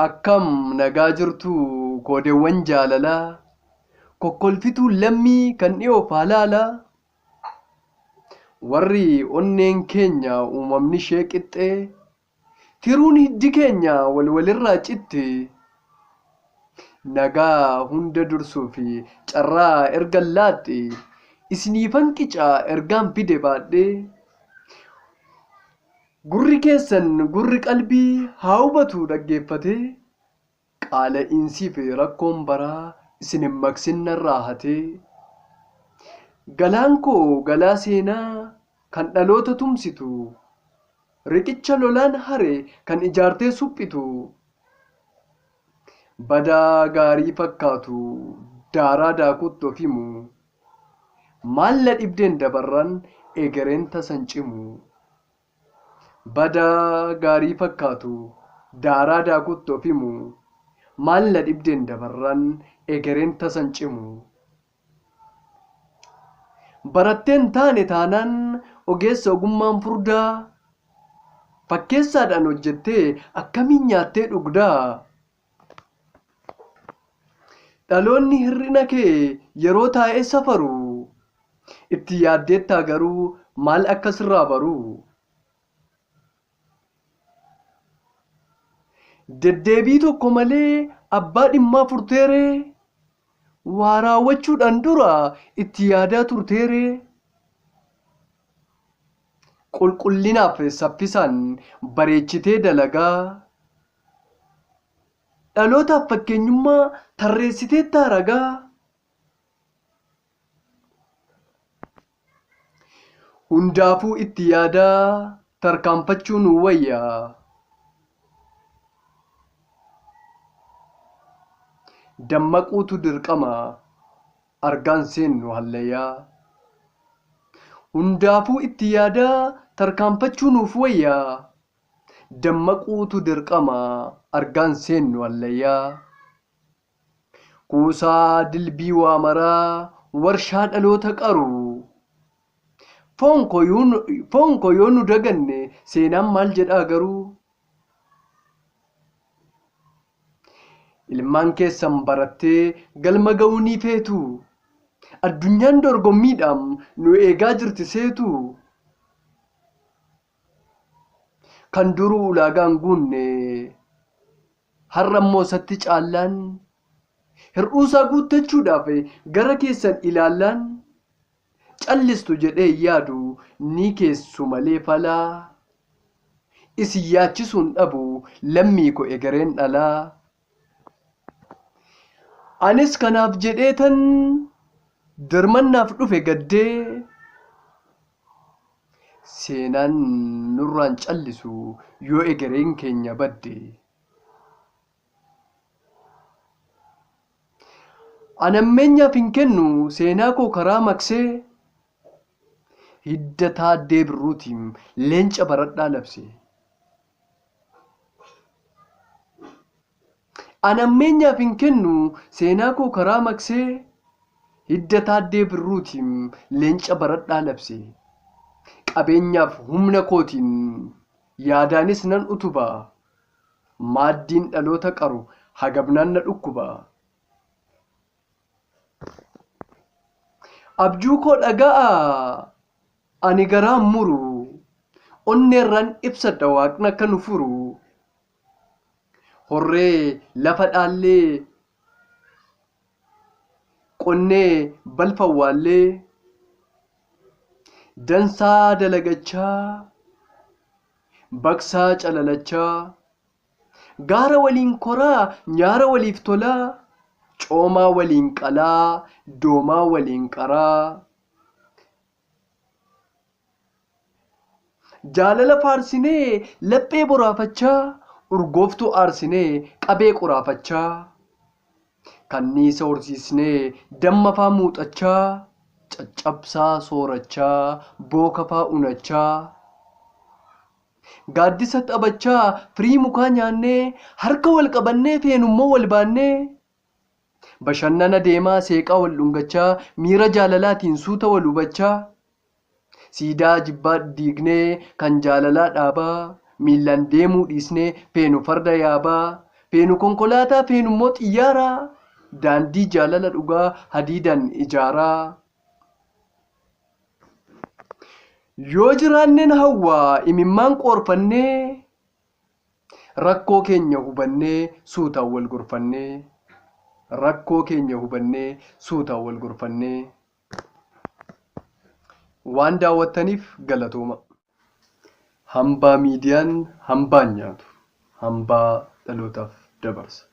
Akkam nagaa jirtu koodeewwan jaalalaa, kokkolfituu lammii kan dhiyoof halaalaa. Warri onneen keenya uumamni ishee qixxee, tiruun hiddi keenya wal walirraa citte. Nagaa hunda dursuu fi carraa ergan laadhe, isiniifan qicaa ergaan fide baadhee. Gurri keessan gurri qalbii haa hubatu dhaggeeffatee, qaala'iinsii fi rakkoon baraa isin hin maqsin narraa hatee. Galaan koo galaa seenaa kan dhaloota tumsitu, riqicha lolaan hare kan ijaartee suphitu. Badaa gaarii fakkaatu daaraa daakuutti of himu, maal na dhibdeen dabarran egereen tasan cimu. Badaa gaarii fakkaatu daaraa daakuutti of himu, maal na dhibdeen dabarran egereen tasan cimu. Baratteen taane taanaan ogeessa ogummaan furdaa, fakkeessaadhaan hojjettee akkamiin nyaattee dhugdaa? Dhaloonni hir'ina kee yeroo taa'ee safaru, itti yaaddeettaa garuu maal akka sirraa baru? Deddeebii tokko malee abbaa dhimmaa furteeree? Waa raawwachuudhaan dura itti yaadaa turteeree? Qulqullinaaf saffisaan bareechitee dalagaa, dhalootaaf fakkeenyummaa tarreessiteettaa ragaa? Hundaafuu itti yaadaa tarkaanfachuu nuu wayya. Dammaquutu dirqama argaan seennu hallayyaa. Hundaafuu itti yaadaa tarkaanfachuu nuuf wayya. Dammaquutu dirqama argaan seennu hallayyaa. Kuusaa dilbii waa maraa warshaa dhaloota qaru. Foon koo yoo nu daganne seenaan maal jedhaa garuu? Ilmaan keessan barattee galma ga'uu ni feetu. Addunyaan dorgommiidhaan nu eegaa jirti seetu. Kan duruu ulaagaan guunne har'a immoo isatti caallaan hir'uusaa guuttachuudhaaf gara keessan ilaallaan callistu jedhee hin yaadu ni keessu malee falaa. Isin yaachisuun dhabu lammii ko egereen dhalaa. Anis kanaaf jedheetan dirmannaaf dhufe gaddee seenaan nurraan callisu yoo egereen keenya badde. An ammeenyaaf hin kennu seenaa koo karaa maqsee hidda Taaddee Birruutiin leenca baradhaa labse. An ammeenyaaf hin kennu seenaa koo karaa maqsee hidda Taaddee Birruutiin leenca baradhaa labse. Qabeenyaaf humna kootiin yaadaanis nan utuba. Maaddiin dhaloota qaru hagabnaan na dhukkuba. Abjuu koo dhaga'aa ani garaan muru. Onneerraan ibsadha waaqni akka nu furu. Horree lafa dhaallee qonnee balfa awwaallee dansaa dalagachaa baqsaa calalachaa gaara waliin koraa nyaara waliif tolaa coomaa waliin qalaa doomaa waliin qaraa jaalala faarsinee laphee boraafachaa urgooftuu aarsinee qabee qoraafachaa kanniisa horsiisnee damma faa muuxachaa caccabsaa soorachaa booka faa unachaa gaaddisa taphachaa firii mukaa nyaannee harka wal qabannee feenummoo wal baannee bashannana deemaa seeqaa wal dhungachaa miira jaalalaatiin suuta wal hubachaa siidaa jibbaa diignee kan jaalalaa dhaabaa miillaan deemuu dhiisnee feenu farda yaabaa Feenu konkolaataa feenu immoo xiyyaara. Daandii jaalala dhugaa hadiidaan ijaaraa. Yoo jiraanneen hawwaa imimmaan qoorfannee rakkoo keenya hubannee suutaan wal gorfannee rakkoo keenya hubannee suutaan wal gorfannee. Waan daawwattaniif galatooma. Hambaa miidiyaan hambaan nyaatu hambaa dhalootaaf dabarsa.